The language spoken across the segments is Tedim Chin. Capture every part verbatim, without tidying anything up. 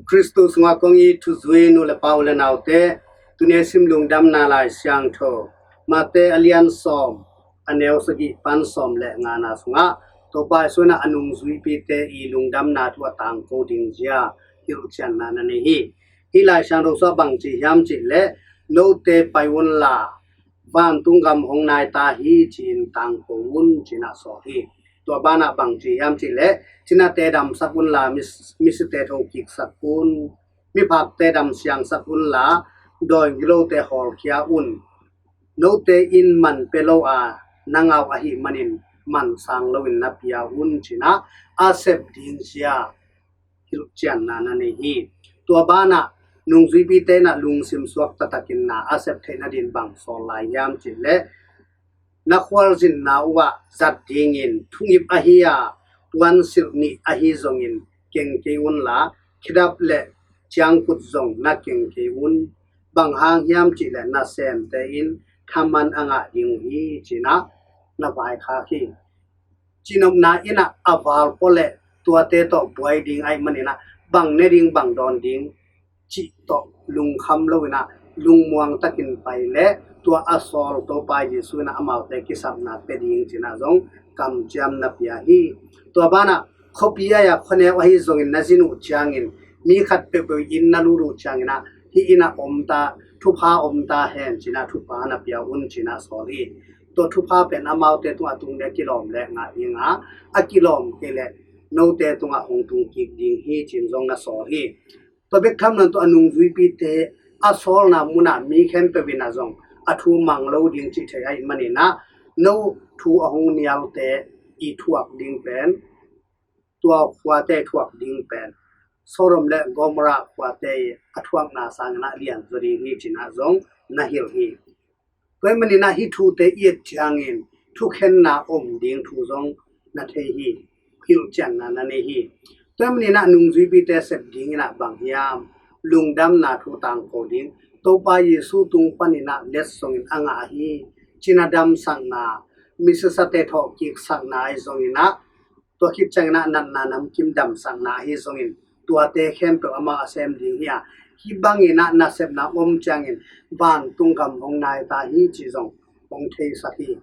Khristu sungah kong it thuzui nu le pa, u le naute, tuni a sim Lungdamna Lai Siangtho Mate a lian sawm, a neu sagih pan sawm le ngana sungah Topa Jesu in a nungzuipite i lungdamna thu a tangko ding zia hilhcianna na nei hi. Hih Lai Siangtho sungah bang ci hiam cih leh, note pai unla vantung gam hong nai ta hi, ci-in tangko un, ci-in a sawl hi. Tua banah bang ci hiam cih leh, cinate damsak unla, mis-, misite thokiksak un, miphakte damsiangsak unla, dawi gilote hawlkhia un. Note in man pia lo a na ngau ahih manin man sang loin na pia un, ci-in a sep ding zia hilhcianna na nei hi. Tua banah nungzuipite in a lungsim suak taktakin na a sep theih nadin bang sawl lai hiam cih leh, na khualzinna uhah zat dingin thungip ahi a, puansilh nih ahi zongin keng kei unla, khedap le ciangkut zong na keng kei un. Bang hang hiam cih leh nasemte in thaman a ngah ding uh hi, ci-in a na vaikhak hi. Cihnopna in a a val pua leh tuate tawh buai ding ahih manin a, bang ne ding, bang dawn ding cih tawh lungkham loin a, lungmuang takin pai leh tua a sawl Topa Jesu in a amaute kisapna pia ding, ci-in a zong kamciam na pia hi. Tua banah khuapi ai a khuaneu ahi zongin na zin uh ciangin, mi khat peuhpeuh inn na lut uh ciangin a, hih inn ah om ta, thupha om ta hen, ci-in a thupha na pia un, ci-in a sawl hi. Tua thupha pen amaute tungah tung le kilawm le ngah ding a, a kilawm kei leh note tungah hong tung kik ding hi, ci-in zong na sawl hi. Tua bek tham loin tua a nungzuipite a sawlna munah mi khempeuh in a zong a thu mang lo ding cih thei ahih manin a, no thu a hong nialte i thuak ding pen, tua khuate thuak ding pen Sodom le Gomorrah khuate a thuakna sangin a lianzaw ding hi, ci-in a zong na hilh hi. Tua ahih manin a hih thute i et ciangin thukhenna om ding thu zong na thei hi, hilhcianna na nei hi. Tua ahih manin a nungzuipite sep dingin a bang hiam? Lungdamna thu tangko ding, Topa Jesu tung panin a letsongin a ngah hi, ci-in a damsakna, misisate thawhkiksakna ahi zongin a, tua khit ciangin a natna namkim damsakna ahi zongin, tuate khempeuh amah a sem ding hi a, hih bangin a nasepna om ciangin vantung gam hong nai ta hi, cih zong hong theisak hi.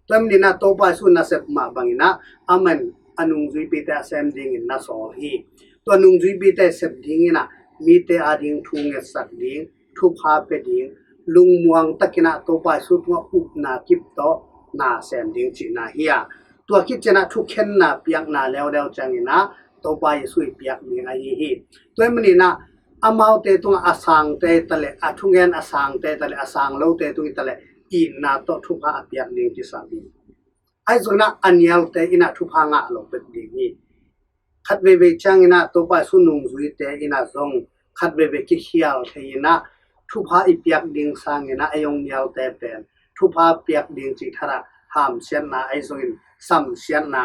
Tua ahih manin a Topa Jesu nasep mah bangin a, aman a nungzuipite a sem dingin na sawl hi. Tua nungzuipite sep dingin a, mite ading thu ngetsak ding, thupha pia ding, lungmuang takin a Topa Jesu tungah upna kip tawh na sem ding cihna hi a, tua khit ciangin a thukhenna piakna leuleu ciangin a Topa Jesu i piak ding ahi hi. Tua ahih manin a amaute tungah a sangte ta leh, a thungen a sangte ta leh, a sang lote tung i ta leh, itna tawh thupha a piak ding kisam hi. Ahi zongin a a nialte in a thupha ngah lo bek ding hi. Khat veivei ciangin a Topa Jesu nungzuite in a zong khat veivei kikhial thei in a, thupha i piak ding sangin a ei hong nialte pen thupha piak ding cih thadah hamsiatna ahi zongin samsiatna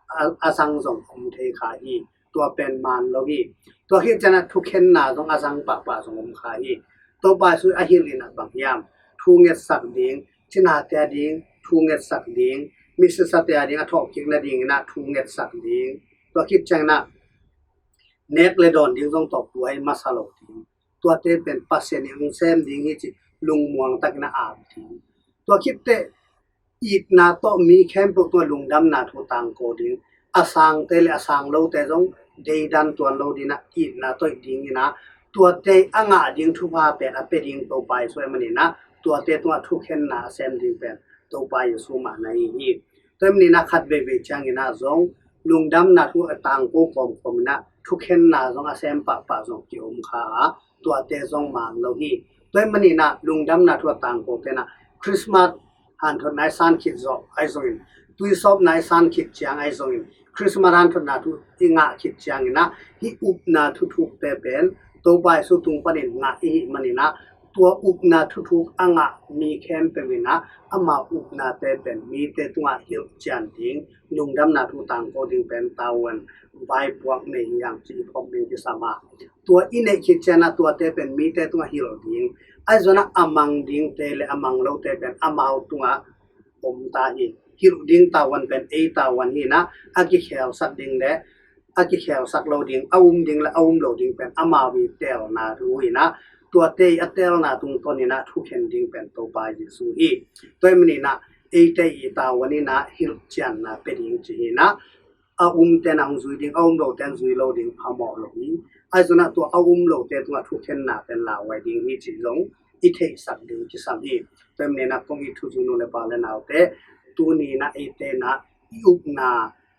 a, a zang zong om thei kha hi. Tua pen man lo hi. Tua khit ciangin a thukhenna zong a zang pahpah zong om kha hi. Topa Jesu a hilh in a bang hiam? Thu ngetsak ding, cinate ading thu ngetsak ding, misisate ading a thawhkik nadingin a thu ngetsak ding. Tua khit ciangin a nek le dawn ding zong tawh buai masa lo ding. Tuate pen Pasian in hong sem ding hi cih lungmuang takin a ap ding. Tua khit teh itna tawh mi khempeuh tungah lungdamna thu tangko ding, a sangte le a sang lote zong deidan tuan lo dingin a itna tawh it dingin a, tuate a ngah ding thupha pen a pia ding Topa Jesu ahih manin a, tuate tungah thukhenna a sem ding pen Topa Jesu mah na hi hi. Tua ahih manin a khat veivei ciangin a zong lungdamna thu a tangko kawmkawm in a thukhenna zong a sem pahpah zong kiom kha a, tuate zong man lo hi. Tua ahih manin a lungdamna thu a tangkote in a Christmas hanthotna i san khit zawh ahi zongin, tuisawpna i san khit ciang ahi zongin, Christmas hanthotna thu i ngah khit ciangin a, hih upna thuthukte pen Topa Jesu tung panin ngah i hih manin a, tua upna thuthuk a ngah mi khempeuh in a, ama upnate pen mite tungah hilhcian ding, lungdamna thu tangko ding pen tavuan vaipuak nei hi hang cih i phawk ding kisam a, tua i neih khit ciangin a tuate pen mite tungah hilh ding, ahi zongin a a mang dingte le a mang lote pen amau tungah om ta hi. Hilh ding tavuan pen ei tavuan hi in a, a kikhelsak ding le a kikhelsak lo ding, a um ding le a um lo ding pen amau i telna thu hi-in ah, tuate i a telna tungtawn in ah thukhen ding pen Topa Jesu hi. Tua ahih manin ah eite i tavuan in ah hilhcianna pia ding ci hi-in ah, a umte in ah hong zui ding, a um lote in zui lo ding phamawh lo hi. Ahi zongin ah tua a um lote tungah thukhenna pen lauhuai ding hi cih zong i theihsak ding kisam hi. Tua ahih manin ah kong it thuzui nu le pa le naute, tuni in ah eite in ah i upna,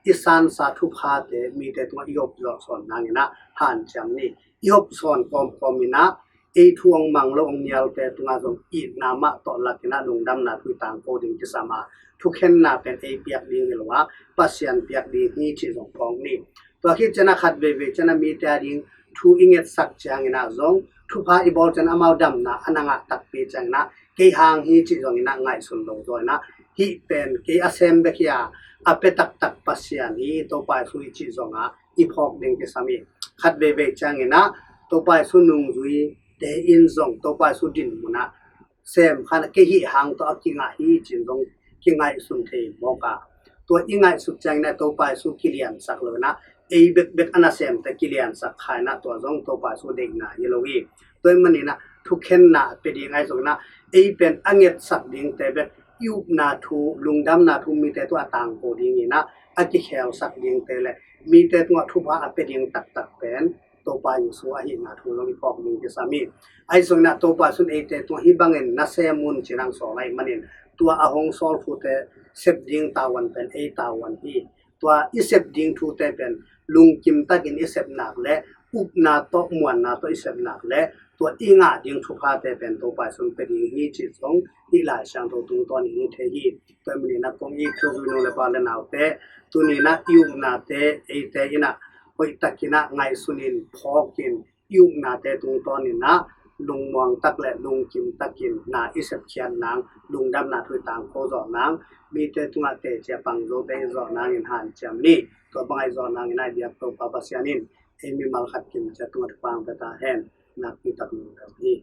i sansa thuphate mite tungah i hopzawh sawn nangin ah hanciam ni. I hopsawn kawmkawm in ah ei thu hong mang lo hong nialte tungah zong itna mah tawh lak in ah lungdamna thu i tangko ding kisam a, thukhenna pen ei piak ding hi lo a, Pasian piak ding hi cih zong phawk ni. Tua khit ciangin ah khat veivei ciangin ah mite a ding thu i ngetsak ciangin ah zong, thupha i bawl ciangin amau damna a na ngah takpi ciangin ah kei hang hi cih zongin ah ngaihsun lo zaw in ah, hih pen kei a sem bek hi a, a pia taktak Pasian hi, Topa Jesu hi cih zong ah i phawk ding kisam hi. Khat veivei ciangin ah Topa Jesu nungzuite in zong Topa Jesu dinmun ah sem kha in ah kei hih hang tawh a kingah hi ci-in zong kingaihsun thei mawk a, tua i ngaihsut ciangin ah Topa Jesu kiliansak lo in ah ei bekbek a nasemte kiliansak kha in ah tua zong Topa Jesu deihna hi lo hi. Tua ahih manin ah thukhenna pia ding ahi zongin ah ei pen a ngetsak dingte bek, i upna thu, lungdamna thu mite tungah tangko ding in ah, a kikhelsak dingte le mite tungah thupha a pia ding taktak pen Topa Jesu ahihna thu zong i phawk ding kisam hi. Ahi zongin ah Topa Jesu in eite tungah hih bangin na sem un ci-in hong sawl ahih manin, tua a hong sawl thute sep ding tavuan pen ei tavuan hi. Tua i sep ding thute pen lungkim takin i sep nak le, upna tawh, muanna tawh i sep nak le, tua i ngah ding thuphate pen Topa Jesu in pia ding hi cih zong hih Lai Siangtho tungtawn in i thei hi. Tua ahih manin ah kong it thuzui nu le pa le naute, tuni in ah i upnate eite in ah hoih takin ah ngaihsun in, phawk in, i upnate tungtawn in ah lungmuang tak le lungkim takin na i sepkhiat nang, lungdamna thu i tangko zawh nang, mite tungah teci a pang zote i zawh nangin hanciam ni. Tua bang a i zawh nangin ah i biak Topa Pasian in ei mimal khat kimciat tungah thupha hong pia ta hen. Nakpi tak nungdam hi.